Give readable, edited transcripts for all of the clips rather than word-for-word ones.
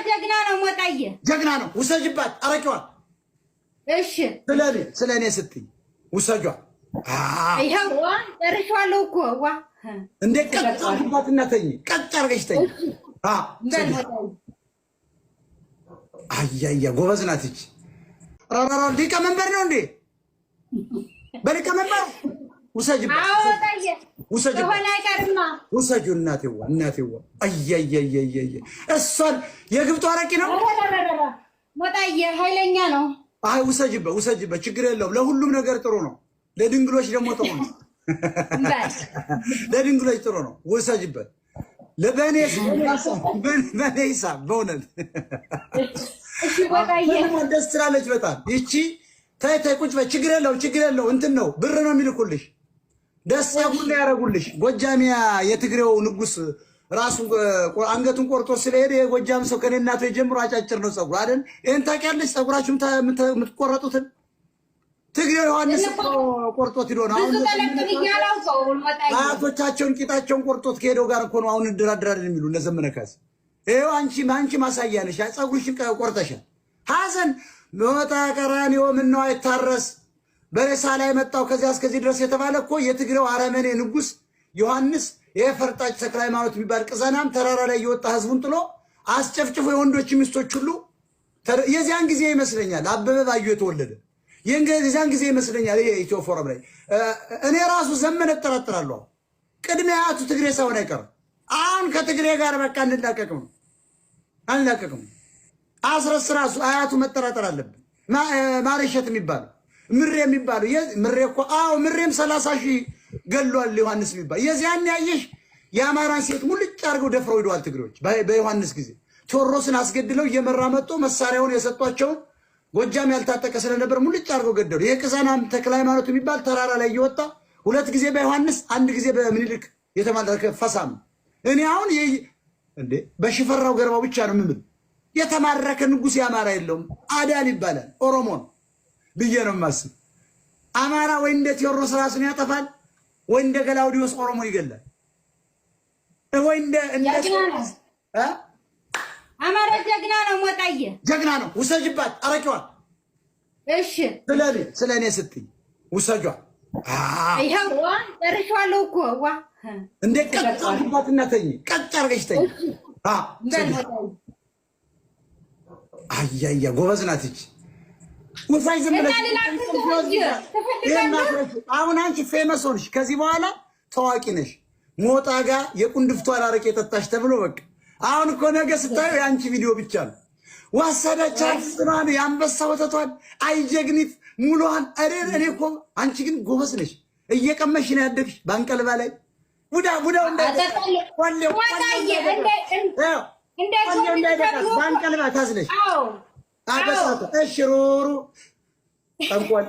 ጀግና ነው ሞጣዬ፣ ጀግና ነው። ውሰጅባት አረቂዋን። እሺ ስለኔ ስትይ ውሰጇ። ይኸው ጨርሼዋለሁ እኮ ዋ እንደ ቀጥ አድርጊባትና ተኝ። ቀጥ አድርገሽ ተኝ። አያያ ጎበዝ ናት ይች። ራራራ ሊቀመንበር ነው እንዴ? በሊቀመንበር ውሰጅባት፣ ውሰጁ። እናቴዋ እናቴዋ፣ አያያያያያ እሷን የግብጡ አረቂ ነው ሞጣዬ፣ ኃይለኛ ነው። አይ ውሰጅበት፣ ውሰጅበት፣ ችግር የለውም። ለሁሉም ነገር ጥሩ ነው። ለድንግሎች ደግሞ ጥሩ ነው። ለድንግሎች ጥሩ ነው። ውሰጅበት። በእኔ ሂሳብ በእውነት ደስ ትላለች በጣም ይቺ። ተይ ተይ፣ ቁጭ በይ፣ ችግር የለውም፣ ችግር የለውም። እንትን ነው ብር ነው የሚልኩልሽ፣ ደስ ጸጉር ነው ያደረጉልሽ። ጎጃሚያ የትግሬው ንጉስ ራሱ አንገቱን ቆርጦ ስለሄደ የጎጃም ሰው ከኔ እናቶ ጀምሮ አጫጭር ነው ጸጉር አይደል? ይሄን ታውቂያለሽ? ጸጉራችሁ የምትቆረጡትን ትግሬው ዮሐንስ ቆርጦት ሂዶ ነው። አሁን አያቶቻቸውን ቂጣቸውን ቆርጦት ከሄደው ጋር እኮ ነው አሁን እንደራደራለን የሚሉ እነ ዘመነ ካሴ። ይኸው አንቺ አንቺ ማሳያ ነሽ። ጸጉርሽን ቆርጠሻል። ሐዘን መጣ ቀራንዮ ምነው አይታረስ በሬሳ ላይ መጣው ከዚያ እስከዚህ ድረስ የተባለ እኮ የትግሬው አረመኔ ንጉስ ዮሐንስ የፈርጣጭ ተክለ ሃይማኖት የሚባል ቅዘናም ተራራ ላይ እየወጣ ህዝቡን ጥሎ አስጨፍጭፎ የወንዶች ሚስቶች ሁሉ የዚያን ጊዜ ይመስለኛል አበበ ባዩ የተወለደ የዚያን ጊዜ ይመስለኛል። ይሄ ኢትዮ ፎረም ላይ እኔ ራሱ ዘመን እጠራጥራለሁ። ቅድሚያ አያቱ ትግሬ ሳይሆን አይቀርም። አሁን ከትግሬ ጋር በቃ እንላቀቅም ነው አንላቀቅም። አስረስ ራሱ አያቱ መጠራጠር አለብን። ማርሸት የሚባለው ምሬ የሚባለው ምሬ እኮ አዎ፣ ምሬም 30,000 ገሏል ዮሐንስ የሚባል የዚያን ያየሽ የአማራን ሴት ሙልጭ አድርገው ደፍረው ሄደዋል ትግሬዎች በዮሐንስ ጊዜ። ቴዎድሮስን አስገድለው እየመራ መጥቶ መሳሪያውን የሰጧቸውን ጎጃም ያልታጠቀ ስለነበር ሙልጭ አድርገው ገደሉ። የቅዘናም ተክለ ሃይማኖት የሚባል ተራራ ላይ እየወጣ ሁለት ጊዜ በዮሐንስ አንድ ጊዜ በምኒልክ የተማረከ ፈሳም። እኔ አሁን እንዴ በሽፈራው ገርባው ብቻ ነው የምምል። የተማረከ ንጉሥ የአማራ የለውም። አዳል ይባላል ኦሮሞ ነው ብዬ ነው የማስብ። አማራ ወይ እንደ ቴዎድሮስ ራሱን ያጠፋል ወይ እንደ ገላውዲዮስ ኦሮሞ ይገላል ወይ እንደ አማራ ጀግና ነው ሞጣዬ፣ ጀግና ነው። ውሰጅባት አረቂዋን። እሺ ስለኔ ስትይ ውሰጇ። ይኸው ጨርሼዋለሁ እኮ ዋ እንደ ቀጥ አድርጊባትና ተኝ። ቀጥ አድርገሽ ተኝ። አያያ ጎበዝ ናት ይች። ውሳይ ዝም ብለሽ አሁን አንቺ famous ሆንሽ። ከዚህ በኋላ ታዋቂ ነሽ። ሞጣ ጋር የቁንድፍቷን አረቄ ጠጣሽ ተብሎ በቃ አሁን እኮ ነገ ስታዩ የአንቺ ቪዲዮ ብቻ ነው። ወሰደቻት ስኗን የአንበሳ ወተቷን አይጀግኒት ሙሉዋን። እኔ እኮ አንቺ ግን ጎበዝ ነሽ፣ እየቀመሽ ነው ያደግሽ በአንቀልባ ላይ ቡዳ ቡዳው በአንቀልባ ታዝለሽ አበሳተ እሺ ሩሩ ጠንቆል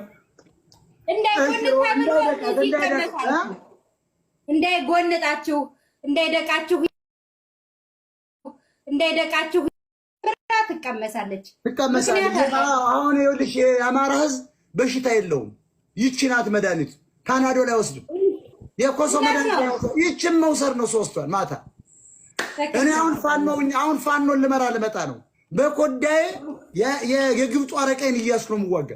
እንዳይጎንጣችሁ እንዳይደቃችሁ እንዳይደቃችሁ ትቀመሳለች ትቀመሳለች። አሁን ይኸውልሽ የአማራ ሕዝብ በሽታ የለውም። ይቺ ናት መድኃኒቱ። ካናዶ ላይ ወስዱ የኮሶ መድኃኒት ይችን መውሰድ ነው ሶስቷን ማታ። እኔ አሁን ፋኖ አሁን ፋኖን ልመራ ልመጣ ነው። በኮዳዬ የግብጡ አረቄን እያስኩ ነው የምዋጋ።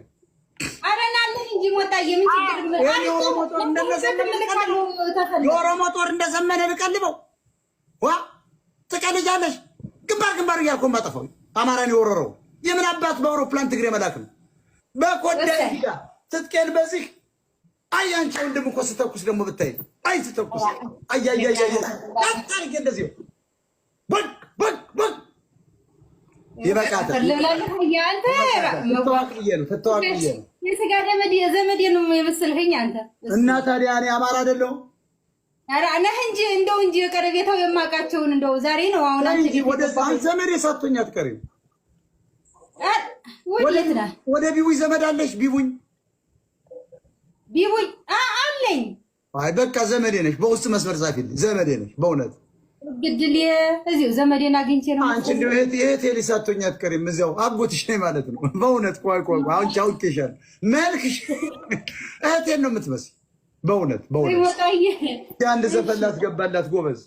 የኦሮሞ ጦር እንደዘመነ ልቀልበው ዋ ትቀልጃለሽ። ግንባር ግንባር እያልኩ የማጠፋው አማራን የወረረው የምን አባት በአውሮፕላን ትግሬ መላክ ነው። በኮዳዬ ትጥቄን በዚህ አይ አንቺ ወንድም እኮ ስተኩስ ደግሞ ብታይ አይ ስተኩስ አይ አይ አይ አይ አታርጌ እንደዚህ በግ በግ በግ ይበቃታል። ትተዋቅ ብዬ ነው የስጋ ዘመዴ ነው የመሰልኸኝ አንተ። እና ታዲያ እኔ አማራ አይደለሁም? ኧረ ነህ እንጂ እንደው እንጂ የቀረቤታው የማውቃቸውን እንደው ዛሬ ነው አሁን አንቺ ወደ ዘመዴ ሳትሆኝ አትቀሪም። ወዴት ነህ? ወደ ቢቡኝ ዘመድ አለሽ? ቢቡኝ ቢቡኝ አለኝ። አይ በቃ ዘመዴ ነሽ። በውስጥ መስመር ጻፊልኝ። ዘመዴ ነሽ በእውነት ግድል እዚሁ ዘመዴን አግኝቼ ነው። አንቺ እንደው እህቴ ሳትሆኝ አትቀሪም። እዚያው አጎትሽ ነኝ ማለት ነው። በእውነት ቆይ ቆይ ቆይ አሁን አውቄሻለሁ። መልክሽ እህቴን ነው የምትመስል። በእውነት በእውነት አንድ ዘፈን ላስገባላት ጎበዝ።